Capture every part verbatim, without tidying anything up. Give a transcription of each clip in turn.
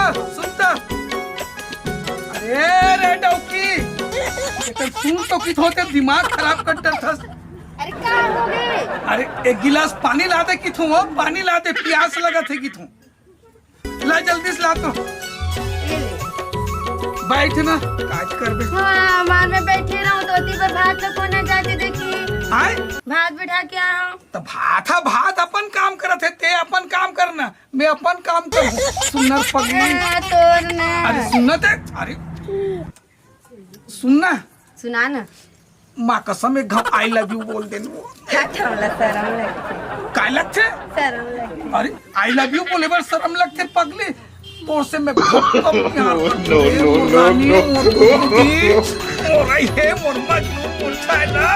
सुन त। अरे रे डौकी, एकर सुन तो कित होते, दिमाग खराब कर डरथस। अरे का हो गे? अरे एक गिलास पानी ला दे किथों, पानी ला दे, पियास लगत हे किथों। ला जल्दी से ला तो। ये ले। बैठ ना, काज करबे। हाँ, हमार में बैठे रहूं तो ओती पर भात तो कोना जाके देखी। आय? भात बिठा के आया हूँ। त भात हा भात अपन काम करत हे, ते अपन काम करना, मैं अपन काम करूँ। सुन्नर पगली। ए, तोर ना। अरे सुन्नत है, अरे सुनना। सुना ना। माँ कसम एक घाव I love you बोल देन वो। हट, हमला शरम लगथे। काय लगथे? शरम लगथे। अरे I love you बोले बर शरम लगथे पगली। तोर से मैं बहुत कम प्यार करथों रे, मोर रानी, मोर दीदी, मोर आई है, मोर मजनू, मोर छैला।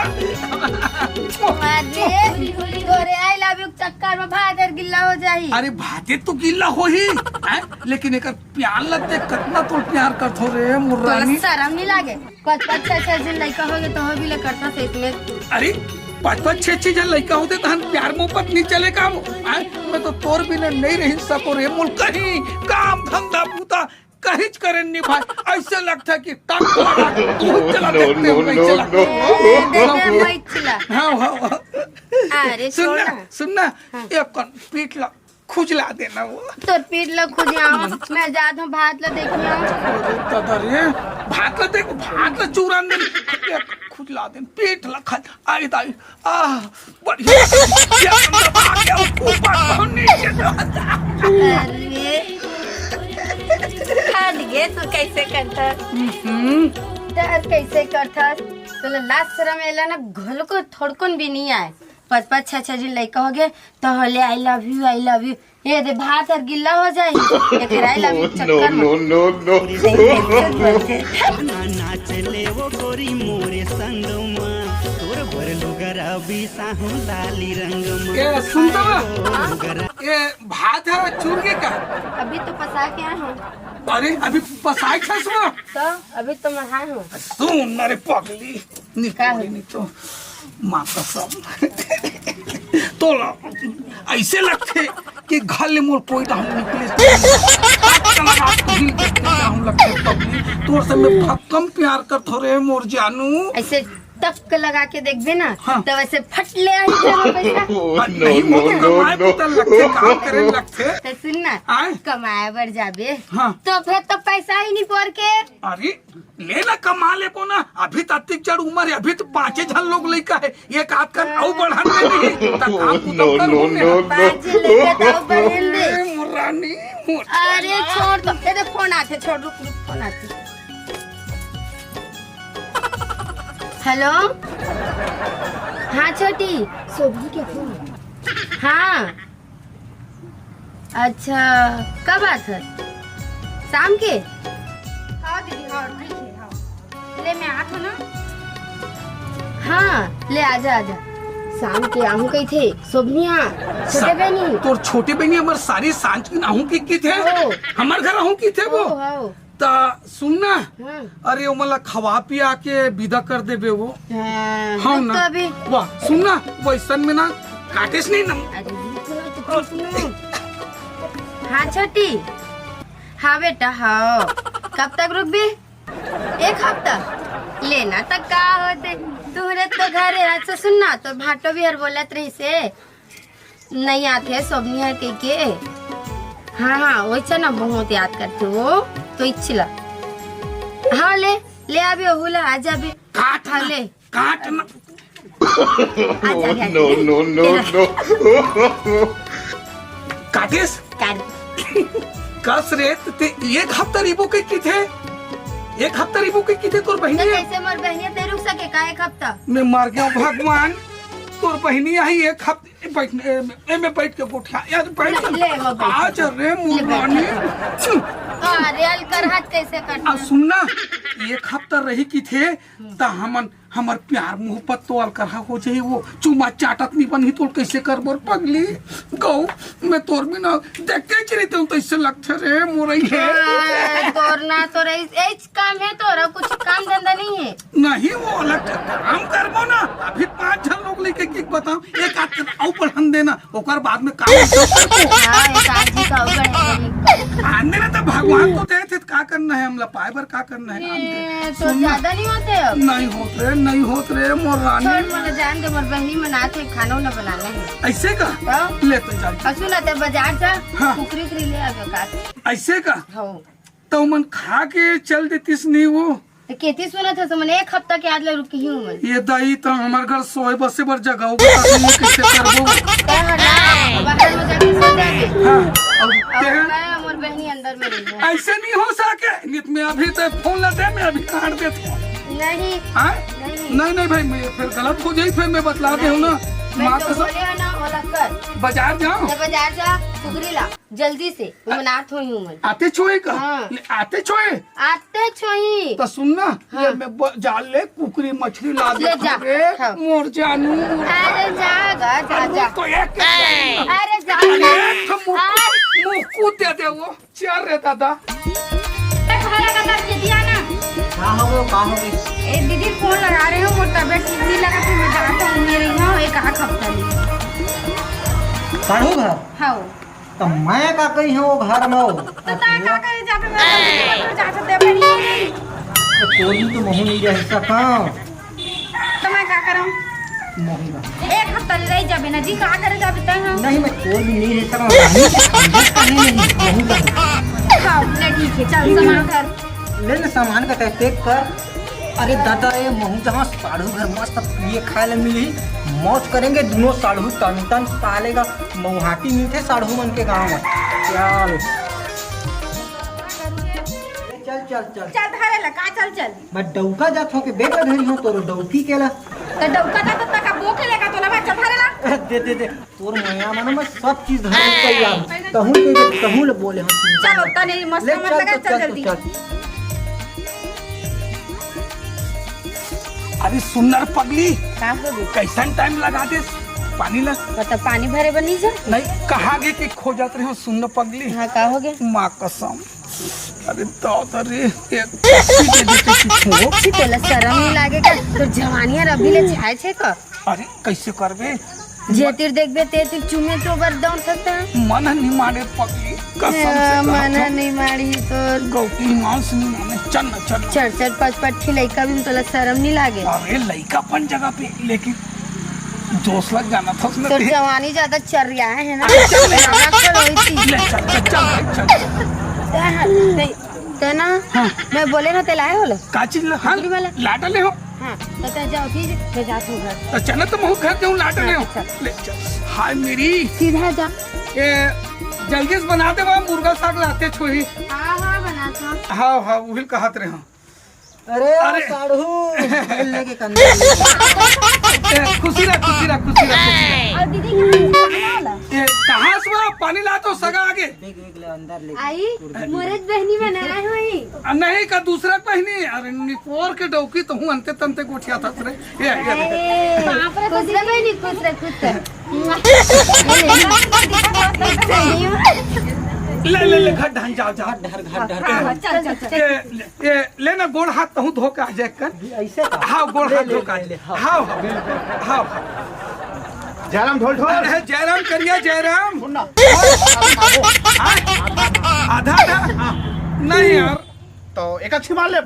अरे, तोरे I love you के चक्कर में भात हर गिल्ला हो जाही। अरे भाते तो गिल्ला होही, हैं? लेकिन एकर प्यार लगथे, कतना तोर प्यार करथों रे, मोर रानी। शरम नहीं लागे? पाँच पाँच छह छह झन लइका होगे तो हो भी ले करता से इसमें। अरे पाँच पाँच छह छह झन लइका होते तहन प्यार मोहब्बत नहीं चले काम। आय, मैं तो तोर बिना नहीं रह सको रे, मोर कहीं काम धंधा बूता कहीं करे नहीं भाई। ऐसे लगता कि टक लगा तू चला देखते हो, नहीं चला। ए, देखे मैं चला। हाँ, हाँ, हाँ। अरे सुनना, छोड़ ना। सुनना, हाँ। एक कन पीट ला। खुजला देना वो। तोर पीठ ल खुजलाओ, मैं जात हूँ भात ल देखियो। अरे दादा रे, भात ल देख, भात ल चूरन दे, खुजला दे, पीठ ल खा, आई दाई, आह, बढ़िया, ये अंदर आ गया, ऊपर तो नीचे तो। अरे, हट गे, तू कैसे करता? हम्म। डर कैसे करता? तो लाज शरम एला ना, घोल को थोड़कुन भी नहीं आए। पाँच पाँच छह छह झन लइका हो गे, तो होले I love you, I love you। ये दे भात हर गिल्ला हो जाही, एकर I love you चक्कर में। No, no, no। नाच ले वो गोरी मोरे संग मा, तोर बर लुगरा बिसाहू लाली रंग मा। ए, सुन तो ना। हाँ? ए, भात है चूर के का? अभी तो पसा के आए हूँ। अरे, अभी पसाए छस ना? तो अभी तो मढ़ाए हूँ। सुन ना रे पगली। निकोड़ी नहीं तो माँ कसम। तोला ऐसे लगथे कि घर ले मोर कोई डहन निकले। हाथ लगा के हिल के जाहूं लगथे पगली। तोर से मैं भक्कम प्यार करथों रे मोर जानू। ऐसे टक लगा के देखबे ना, हाँ। तो वैसे फट ले आही तेरा पैसा। Oh, नहीं, no, वो तो no, कमाए no। पता लगथे, काम करे लगथे। तो सुन ना, आय? कमाए बर जाबे, हाँ। तो फिर तो पैसा ही नहीं पोर के। अरे, ले ना, कमा लेबो ना। अभी तो अतिक जड़ उम्र है, अभी तो पांचे झन लोग लइका है। एक आध कन अउ बढ़न दे नहीं, त काम कुतम कर घूमे। No, no। पांचे लइका तो अउ बढ़न दे। ए, मोर रानी, मोर अरे, छोड़ तो, ए, देख, फोन आथे, छोड़, रुक, रुक, फोन आथे। हेलो, हाँ छोटी, सोभी के फोन। हाँ, अच्छा, कब आत हस? शाम के? हाँ दीदी, हाँ, ठीक है, हाँ। ले, मैं आत हूँ ना। हाँ, ले, आजा, आजा। शाम के आहूँ कहिथे, सोभनिया, छोटे सा-, बहिनी। तोर छोटे बहिनी हमर सारी सांझ के आहूँ कहिथे। हो। हमर घर आहूँ कहिथे वो। हो, हो। त सुन ना, हाँ। अरे, ओमन ला खवा पिया के विदा कर देबे वो। हाँ, हाँ रुक ना। तो अभी। वाह, सुन ना, वैसन में ना, काटेस नहीं ना। अरे, रुक ना, तो चुप ना। हाँ, छोटी। हाँ, बेटा, हाँ। कब तक रुकबे? एक हफ्ता? ले ना, त का होथे? तुहरे तो घरे हस, सुन ना, तोर भाटो भी हर बोलत रहिसे। नहीं आथे, सोभनी ह कहिके। हाँ, हाँ, वैसे ना बहुत याद करथे वो, तो इच्छिला। हाँ, ले, ले आबे, ओहू ला, आ जाबे। काट हाँ, ना, ले। काट ना। आ जा, आ जा। No, no, no, तेरा no। काटेस? काट। कस रे, ते एक हफ्ता रहिबो कहिथे? एक हफ्ता रहिबो कहिथे तोर तो बहिनी? कैसे मोर बहिनी ते रुक सके का एक हफ्ता? मैं मर गया भगवान, तोर बहिनी आही एक हफ्ता ए, बैठ, ए, ए, में बैठ के गोठिया। यार, बैठ। ले, ले, वो बैठ। आज रे ले, बैठ। मुरानी। अरे, अलकरहा कैसे करना? अब सुन ना, एक हफ्ता रही कहिथे, त हमन, हमर प्यार मोहब्बत तो अलकरहा हो जाही, वो चुमा चाटत नहीं बनही, तो कैसे करबो रे पगली? गौ, मैं तोर बिना देख के चिरी तें तैसे लगथे रे, मोरई है। हाँ, तोर ना, तोर ऐस-, ऐस काम है तोरा, कुछ काम धंधा नहीं है। नहीं, वो अलग काम करबो ना। अभी पांच झन लोग लेके की बताओ, एक आध झन अउ बढ़न देना, ओकर बाद में काम शुरू करबो। हाँ, एक आध झन का अउ बढ़न देना। आने ना तो भाग मान तो देथे, त का करना हे हमला पाए बर, का करना हे? आन दे। ए, तो सुन ना। ज्यादा नहीं होते अब? नहीं होत रे, नहीं होत रे, मोर रानी। छोड़, मोला जान दे, मोर बहिनी मन आथे, खाना उना बनाना हे। अइसे का? तो? ले तो जा। अ, सुन ना, ते बाजार जा, हाँ। कुकरी उकरी ले आबे का। अइसे का? हाँ। त ओमन खा के चल देतिस नहीं वो। त केती सुनत हस, मन एक हफ्ता के आज ले रुके ही हूँ मन। ये दाई, त हमर घर सोए बसे बर जगह होगा, त ये कइसे करबो? ते हर ना, बाहर में जाके सो जाबे। हाँ, अब अब ते मैं मोर बहिनी अंदर में रही है। अइसे नहीं हो सके, नहीं त मैं अभी तो फोन ला दे, मैं अभी काट देत हूँ। नहीं। हाँ? नहीं। नहीं, नहीं भाई, मैं फिर गलत हो जाई, फिर मैं बतला दे हूँ ना। मैं माँ जो कसम। बोले हो ना, वो ला कर। बाजार जाओ। ते बाजार जा, कुकरी ला। जल्दी से, मैं मनात होई हूँ मैं। आते छोए का? हाँ। ले, आते छोए। आते छोई। त सुन ना, हाँ। ये मैं ब-, जाल ले कुकरी मछली ला ले दे जा। रे, हाँ। मोर जानू। अरे जा, जा, जा, अरे जा। तो एक अरे जा अरे ना। एक ठो मुक्कू, हाँ। मुक्कू दे दे वो। चल रे दादा। ए, भरा का दस के दिया ना। का हो गए, का हो गए? ए, दीदी, फोन लगा रहे हो, मोर तबीयत ठीक नहीं लगा, तो मैं जाता हूँ, मेरे यहाँ एक आध हफ्ता नहीं। साढ़ू घर? हाँ। त मैं का कही हूँ वो घर में? त तैं का करे जाबे, मैं तो दीदी, मैं तो जाता देबे नहीं। त तोरी तो महू नहीं रह सका। त मैं का करम? महू का। एक हफ्ता ले रह जाबे ना जी, का करे जाबे तैं हम? नहीं, मैं तोर भी नहीं रह सका, रानी के समझत काहे नहीं, महू का। हाँ, ले ठीक है, चल सामान धर। ले, ले सामान का तैं pack कर। अरे दादा, ये महू जहाँ साढ़ू घर मस्त पिए खाए ले मिली, मौज करेंगे दोनों साढ़ू टन टन। साले का मऊहाटी मिलथे साढ़ू मन के गाँव में। चल। चल, चल, चल। चल, धरे ला, का चल, चल। मैं डौका जात हों के बेटा धरी हों तोरो डौकी के ला। त डौका जात त का बोके लेगा तोला, मैं चल, धरे ला। दे, दे, दे। तोर मया मानो मैं सब चीज धरे तैयार हूँ। तहूँ के, तहूँ ले बोले हम। चल, ओतना नहीं मस्त ले, मत चल, लगा, चल, चल, चल जल्दी। चल। अरे सुन ना रे पगली, का हो गई? कइसन time लगा दे पानी ला? बता, पानी भरे बर नहीं जा? नहीं, कहाँ गे के खोजत रहे हो? सुन ना पगली। हाँ, का हो गया? माँ कसम। अरे दादा रे, एक टोपी दे देते कुछ हो। कि तोला शरम नहीं लागे का? तोर जवानी हर अभी ले छाय छे का? अरे कइसे करबे? जे तीर देखबे ते तीर चुमे तो बर दौड़ सकता है। मन नहीं माने पगली, कसम से ए, कहत मन हूँ। नहीं मारी तोर। गौती मांस नहीं माने, चल ना, चल ना। चार चार पाँच पाँच ठी लइका भी तोला शरम नहीं लागे। अरे लइका अपन जगह पे, लेकिन जोश लग जाना था उसमें तोर पे। जवानी ज्यादा चर रहा है ना। अरे चल ले। आवाज तो रोई थी। ले चल, चल, चल भाई, चल। ते ना, हाँ। मैं बोले ना, ते लाए हो लो? का चीज ला? हाँ, बिजली वाला। लाटा ले हो। हाँ, तो ते जाओ, ठीक है, मैं जाती हूँ घर। त चल ना, तो महू घर जाऊँ, लाटा ले हो। अच्छा। ले चल। हाय मेरी। सीधा जा। ए, जल्दी से बना दे, वहाँ मुर्गा साग लाते छोही। हाँ, हाँ, बनाता हूँ। हाँ, हाँ, उहिल कहत रहे हो। अरे, अरे। साढ़ू, मिलने के कंधे। ए, खुशी रह, खुशी रह, खुशी रह, खुशी रह। और दीदी, कहाँ से वाला? ए, कहाँ से वाला? पानी ला तो सगा आगे। देख, देख ले, अंदर ले। आई, मुरत बहनी बनाए हुई। आ, नहीं का दूसरा बहनी, अरे निपोर के डौकी तो हूँ, अंते तंते गोठिया था रे। ये, ये, ये। अरे, खुश रह बहनी, खुश रह, खुश रह। ले, ले, ले, घर ढान जाओ, जाओ। घर, घर, घर, घर। हाँ, चल, चल, चल। ये, ये, ले ना, गोड़ हाथ तहूँ धो के आ जाए कर। अइसे का? हाँ, गोड़ ले, हाथ ले, धो के आ ले, ले, जाए। हाँ। हाँ, हाँ, हाँ। जयराम ढोल ढोल। अरे, जयराम करिया, जयराम। सुन ना। हाँ? आधा, आधा? हाँ। नहीं यार। तो एक अच्छी मार ले।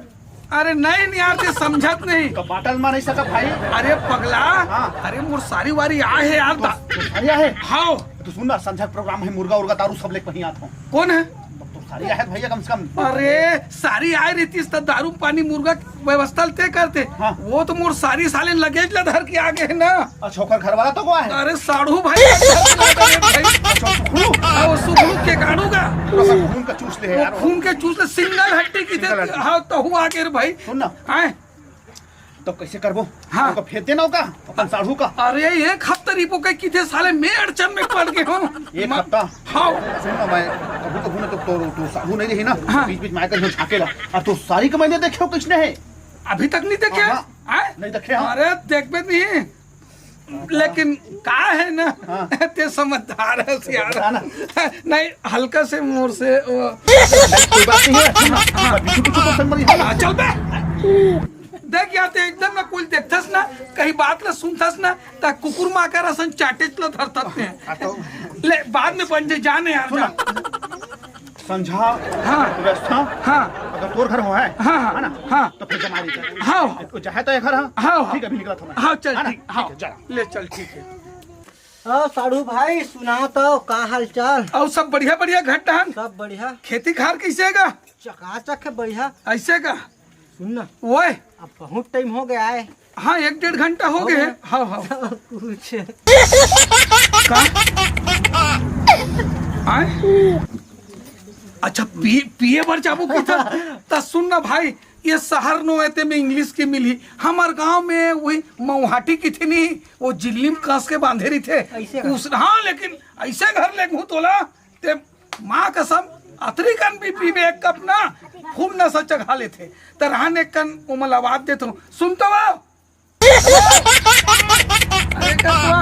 अरे नहीं, नहीं यार, ते समझत नहीं। तो बाटल में नहीं सकत भाई। अरे पगला, हाँ। अरे मोर सारी वारी आए हे यार। तो, तो सारी आए हे? हाँ। तो सुन ना, संझा के program हे, मुर्गा उर्गा दारू सब लेके वहीं आत हूँ। कौन है? तो, तो सारी आए हे भैया कम से कम। अरे सारी आए रहितिस त दारू पानी मुर्गा के व्यवस्था ते करते। हाँ। वो तो मोर सारी साले luggage ला धर के आ गे हे ना। अच्छा, ओकर घर वाला तो को आहे? अरे साढ़ू भाई, अरे भाई। अच्छा, सुखरू? हाँ, वो सुखरू के गाड़ू का। तो सब खून का चूस ले वो यार। खून के चूस ले, single हड्डी की single थे। हड्डी। हाँ, तहूँ आ गे रे भाई। सुन ना। आए। तो कैसे करबो? हाँ। ओका फेंक देना ओका, अपन साढ़ू का। अरे, एक हफ्ता रिपो के किथे साले मैं अड़चन में पड़ गे हूँ। एक म-, हफ्ता? हाँ। सुन ना, मैं कभू कभू ना तो, तो, तो साढ़ू नहीं रही ना, हाँ। बीच बीच में आकर झाँकेला। और तो सारी के मैंने देखे हो किसने है? अभी तक नहीं देखे? हाँ, हाँ। आए? नहीं देखे, हाँ। अरे, देखबे नहीं। लेकिन का है ना, हाँ। ते समझदार है यार। बता ना। नहीं, हल्का से मोर से वो कोई बात नहीं है। हाँ, हाँ। पीछे पीछे तो संभल ही है। हाँ, चल बे। देख यार, ते एकदम ना कोई देखथस ना, कहीं बात ना सुनथस ना, त कुकुर माकर असन चाटेच ला धरथस ते। हाँ, तो ले, बाद में बन जाए, जाने यार, सुन ना। जा। समझा। हाँ। व्यवस्था। हाँ। अगर तोर घर हो है, हाँ, हाँ, है ना? हाँ। तो फिर जमा लीजिए। हाँ। तो चाहे तो एक घर, हाँ। हाँ, हाँ। ठीक है, अभी निकला था मैं। हाँ, चल, है ना? ठीक, हाँ। ठीक है, चला। ले चल, ठीक है। हाँ, साढ़ू भाई, सुनाओ तो, का हाल चाल? अउ सब बढ़िया, बढ़िया, घट डहन? सब बढ़िया। खेती खार कैसे का? चकाचक है, बढ़िया। ऐसे का? सुन ना। ओए। अब बहुत टाइम हो गया है। हाँ, एक डेढ़ घंटा हो हो गए गया। है। हाँ, हाँ। सब कुछ। का? आए? अच्छा, पी-, पिए बर जाबो की था? त सुन ना भाई, ये शहर नो है, ते में इंग्लिश की मिली। हमार गांव में वही मऊहाटी की थी नहीं, वो जिल्ली में कस के बांधे रही थे। ऐसे का? उस, हाँ, लेकिन ऐसे घर ले घूं तोला, ते माँ कसम, अतरी कन भी पीबे एक कप ना, खूब नशा चघा लेथे। त रहन एक कन ओमन आवाज देत हो, सुन तो वो। अरे कतवा,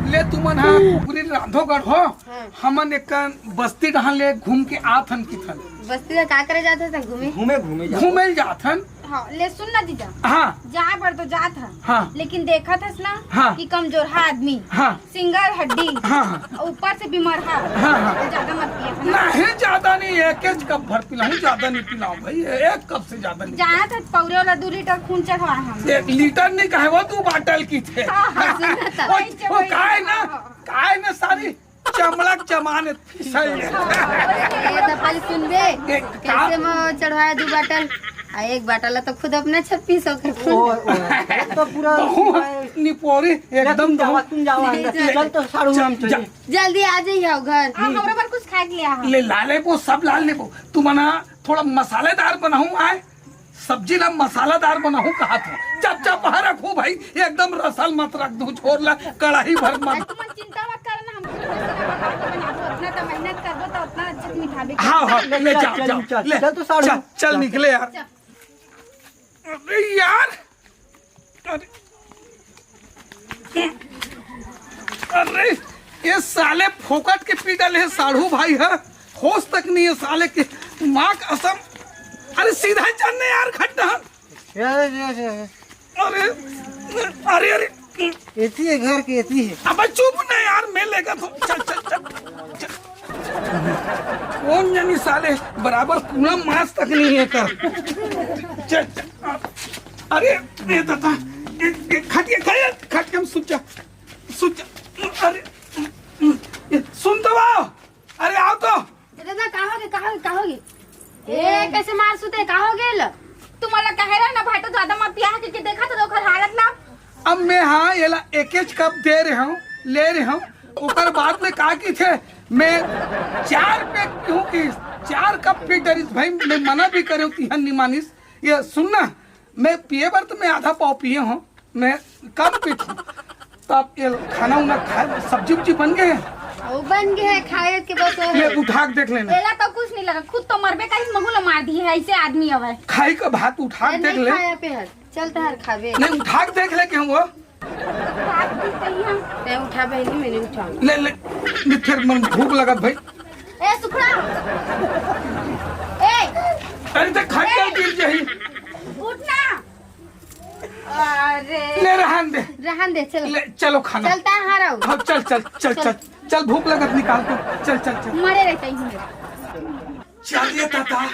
ले तुमन हा कुकरी रांधो गढ़ हो, हाँ। हमन एक कन बस्ती डहान ले घूम के आत हन किथन। बस्ती ला का करे जात हस घूमे? घूमे, घूमे जात। घूमे जात हन। हाँ, ले सुन ना जीजा। हाँ। जाए बर तो जात हन। हाँ। लेकिन देखत हस ना हाँ। कि कमजोरहा आदमी। हाँ। सिंगल हड्डी। हाँ, हाँ। ऊपर से बीमार है। हाँ, हाँ। तो ज्यादा मत पिया, है ना? नहीं, ज्यादा नहीं, एक एक कप भर पिलाऊं, ज्यादा नहीं पिलाऊं भाई, एक कप से ज्यादा नहीं। जाना था पौरे वाला दो लीटर खून चढ़वा हम। एक लीटर नहीं कहे, वो दो बाटल की थे। हाँ, हाँ, सुना था। वो, वही, वो वही। काय ना, हाँ, हाँ। काय ना सारी चमड़ा चमाने फिसल ले। हाँ, वही। ये तो पहले सुनबे, एक कैसे काम। मैं चढ़वाया दो बाटल, आ एक बाटल तो खुद अपने छप्पी सौ कर ओ, ओ, तो पूरा बहू निपोरी ले, एकदम तुम जावा, बहू। तुम जावा अंदर। नहीं, चल तो साढ़ू चल, हम चलिए। जा। जल्दी आ जाइए घर। हाँ, हमरा बर कुछ खाए के ले आ। ले ला लेबो, सब ला लेबो। तू मना थोड़ा मसालेदार बनाऊं आए, सब्जी ला मसालेदार बनाऊं कहा था। चप चप हरा खूब भाई, एकदम रसल मत रख दू, छोड़ ला, कढ़ाई भर अरे मत। तुम चिंता मत करो ना, हम खुद मसाला बना के बनाबो। उतना तो मेहनत करबो तो उतना अच्छा से मिठाबे। हाँ, हाँ, ले ले चल, जा, चल, जा, चल, ले, चल तो साढ़ू। चल, चल निकले यार। चल। अरे यार, अरे, अरे, ये साले फोकट के पी डाले है साढ़ू भाई है, होश तक नहीं है साले के, माँ कसम। अरे सीधा चल ने यार, खड्डा। यार, यार, यार, यार। अरे, अरे, अरे। एती है घर के, एती है। अबे चुप ना यार, मैं लेकर तो, चल, चल, चल, चल। कौन जानी साले, बराबर कूड़ा मांस तक नहीं है कर। चल, चल। अरे, ये दादा, ये, ये खटिया, खटिया, खटिया में सुत जा, सुत जा। अरे, ये, सुन तो आओ, अरे आओ तो। दादा, का होगे, का होगे, का होगे? ए, कैसे मार सुते, का हो गेल? तुम्हाला कहे रहा ना, भाटो ज्यादा मत पिया, क्योंकि देखा तो ओकर हालत ना। अब मैं हाँ, ये ला एक एक कप दे रहे हूँ, ले रहे हूँ, ओकर बाद में का की थे, मैं चार पैक पीहूँ कि चार कप पी डरिस भाई, मैं मना भी करे हूँ, तिहन नहीं मानिस। ये सुन ना, मैं पिए बर तो मैं आधा पाव पिए हूँ, मैं कम पीथूं। तो आप ये खाना उना खाए, सब्जी उब्जी बन गए? वो बन गए है, खाए के बस वो ले है। उठा के देख लेना। एला तो कुछ नहीं लगा, खुद तो मरबे का ही महू ला मार दी है, ऐसे आदमी अब है। खाई का भात उठा के ए, देख नहीं ले। खाया पे है, चलता है खाबे। नहीं उठा के देख ले के हम वो। बात भी सही है। मैं उठा बहनी, मैंने उठा। ले ले, ले फिर मन भूख लगत भाई। ए सुखड़ा। ए। अरे तो खट ए। गिर जाही। उठ ना। अरे। ले रहन दे। रहन दे, चलो। ले, चलो खाना। चलता है, हाँ, रहो। हाँ, चल, चल, चल, चल। चल, चल, भूख लगत निकाल तू। चल, चल, चल। मरे रहते ही मेरे। चल ये दादा,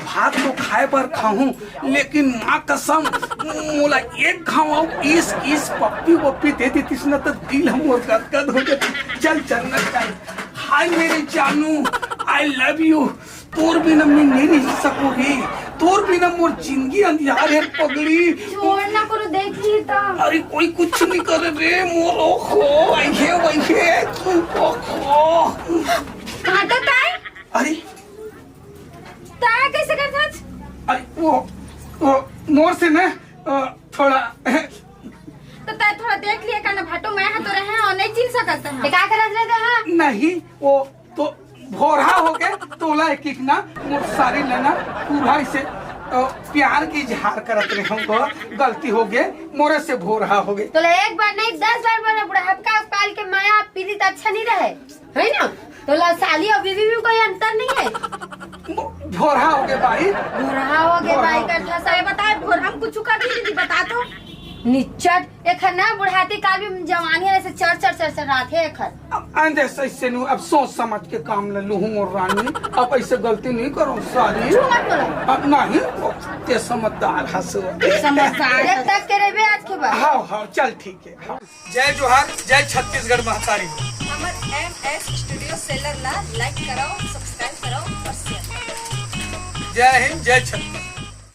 भात तो खाए बर खाहूं, लेकिन माँ कसम, मोला एक घाव अउ ईस, ईस पप्पी वप्पी दे देतिस न, त दिल ह मोर गदगद हो जाती। चल, चल न, चल। हाय मेरे जानू, I love you। तोर बिना मैं नहीं रह सकोगे, तोर बिना मोर जिंदगी अंधियार है पगली। छोड़ ना करो, देख ली तो। अरे कोई कुछ नहीं करे रे मोर, ओखो, वही है, वही है, ओखो। कहाँ तो ताई? अरे। ताई कैसे करत हस? अरे वो, वो मोर से ना, अ, थोड़ा तो ताई थोड़ा देख लिया का ना भाटो, मैं हा तो रहे और नहीं चिन सकत है। ते का करत रहे हाँ? नहीं, वो तो भोरहा हो गए, तोला एक एक ना, मोर सारी लेना, पूरा इसे, अ, प्यार की इजहार करत रहे हमको, गलती हो गए, मोरे से भोरहा हो गए। तोला एक बार नहीं, दस बार बोला, बुढ़ापा काल के माया पीरित अच्छा नहीं रहे, है ना? तोला साली और बीवी में कोई अंतर नहीं है। भोरहा हो गए भाई। भोरहा हो गए भोरहा भाई हो का गए। ठसा। बताए, भोरहा में कुछ कर दी दीदी, बता तो। निच्चट, एखर ना बुढ़ाती काल भी जवानी ऐसे चर चर चर चर रात है एखर। अब आंदे सही से नु, अब सोच समझ के काम ले लूहूं मोर रानी। अब ऐसे गलती नहीं करो सारी। झूठ मत बोलो। अब नहीं, ते समझदार हंसो। समझदार। देख तक के रेबे आज के बाद। हाँ हाँ, चल ठीक है। हाँ। जय जोहार, जय छत्तीसगढ़ महतारी। हमर एम एस स्टूडियो सेलर ला लाइक करो, सब्सक्राइब करो और शेयर करो। जय हिंद, जय छत्तीसगढ़।